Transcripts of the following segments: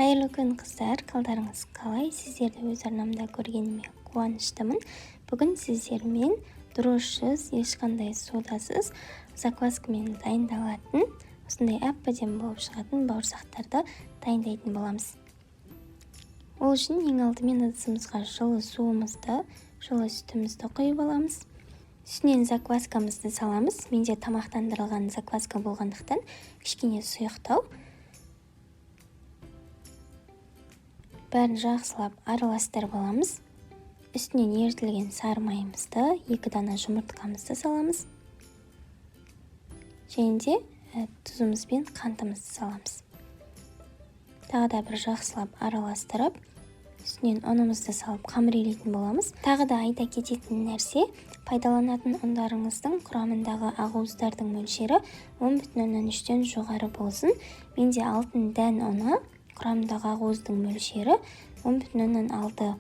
Қайырлы күн, қыздар! Қалдарыңыз қалай? Сіздерді өз арнамда көргеніме қуаныштымын. Бүгін сіздермен дрожжысыз, ешқандай содасыз, закваскамен дайындалатын, осындай әп-әдемі болып шығатын бауырсақтарды дайындайтын боламыз. Ол үшін ең алдымен ыдысымызға жылы суымызды, жылы сүтімізді құйып аламыз. Үстінен закваскамызды саламыз. Менде тамақтандырылған закваска болғандықтан кішкене сұйықтау. Бәрін жақсылап араластырып аламыз. Үстінен ерітілген сары майымызды, 2 дана жұмыртқамызды саламыз. Және де тұзымыз бен қантымызды саламыз. Тағы да бір жақсылап араластырып, үстінен ұнымызды салып қамыр илейтін боламыз. Тағы да айта кететін нәрсе, пайдаланатын ұндарыңыздың құрамындағы ақуыздардың мөлшері 10,3-тен жоғары болсын. Менде алтын дән ұны, құрамындағы ақуыздың мөлшері 10,6.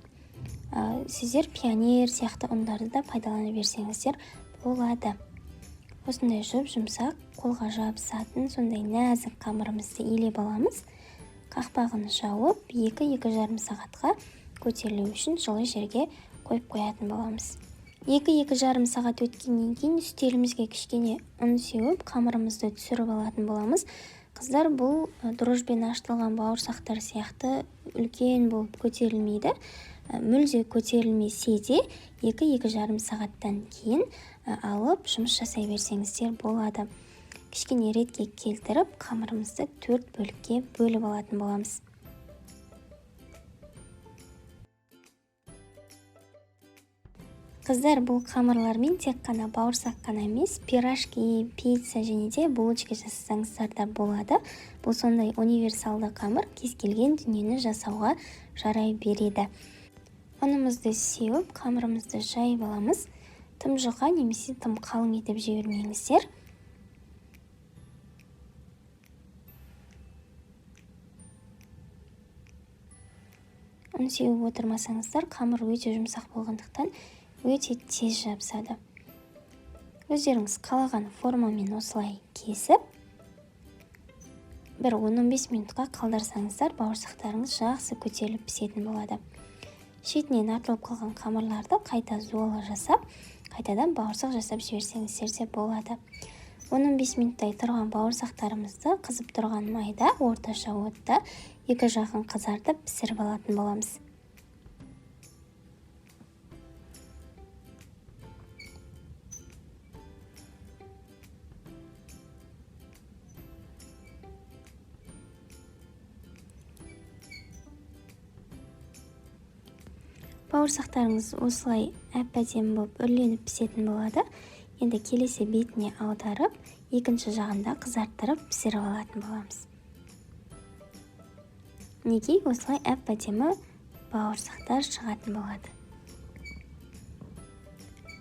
Сіздер пионер сияқты ұндарды да пайдалана берсеңіздер болады. Осындай жұп-жұмсақ, қолға жабысатын сондай нәзік қамырымызды илеп аламыз. Қақпағын жауып, екі-екі жарым сағатқа көтерілу үшін жылы жерге қойып қоятын боламыз. Екі-екі жарым сағат өткеннен кейін үстелімізге кішкене ұн сеуіп, қамырымызды түсіріп алатын боламыз. Қыздар, бұл дрожжбен ашытылған бауырсақтар сияқты үлкен болып көтерілмейді. Мүлде көтерілмесе де екі-екі жарым сағаттан кейін алып жұмыс жасай берсеңіздер болады. Кішкене ретке келтіріп, қамырымызды 4 бөлікке бөліп алатын боламыз. Қыздар, бұл қамырлармен тек қана бауырсақ қана емес, пирожки, пицца және де булочка жасасаңыздар да болады. Бұл сондай универсалды қамыр, кез келген дүниені жасауға жарай береді. Ұнымызды сеуіп, қамырымызды жайып аламыз. Тым жұқа немесе тым қалың етіп жібермеңіздер. Ұн сеуіп отырмасаңыздар, қамыр өте жұмсақ болғандықтан өте тез жабысады. Өздеріңіз қалаған формамен осылай кесіп, бір он-он бес минутқа қалдырсаңыздар, бауырсақтарыңыз жақсы көтеріліп пісетін болады. Шетінен артылып қалған қамырларды қайта зуала жасап, қайтадан бауырсақ жасап жіберсеңіздер де болады. Он-он бес минуттай тұрған бауырсақтарымызды қызып тұрған майда орташа отта екі жағын қызартып пісіріп алатын боламыз. Бауырсақтарыңыз осылай әп-әдемі болып үрленіп пісетін болады. Енді келесі бетіне аударып, екінші жағында қызарттырып пісіріп алатын боламыз. Мінекей, осылай әп-әдемі бауырсақтар шығатын болады.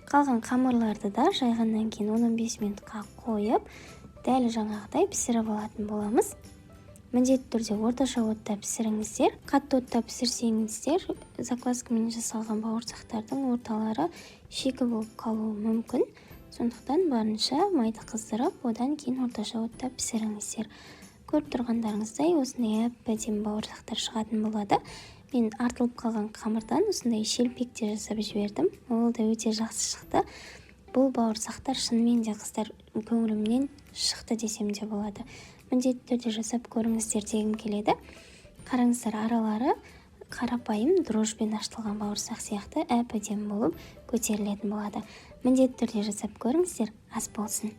Қалған қамырларды да жайғаннан кейін он-он бес минутқа қойып, дәл жаңағыдай пісіріп алатын боламыз. Міндетті түрде орташа отта пісіріңіздер. Қатты отта пісірсеңіздер, закваскамен жасалған бауырсақтардың орталары шикі болып қалуы мүмкін. Сондықтан барынша майды қыздырып, одан кейін орташа отта пісіріңіздер. Көріп тұрғандарыңыздай осындай әп-әдемі бауырсақтар шығатын болады. Мен артылып қалған қамырдан осындай шелпек те жасап жібердім. Ол да өте жақсы шықты. Бұл бауырсақтар шынымен де, қыздар, көңілімнен шықты десем де болады. Міндетті түрде жасап көріңіздер дегім келеді. Қараңыздар, аралары қарапайым дрожжбен ашытылған бауырсақ сияқты әп-әдемі болып көтерілетін болады. Міндетті түрде жасап көріңіздер, ас болсын.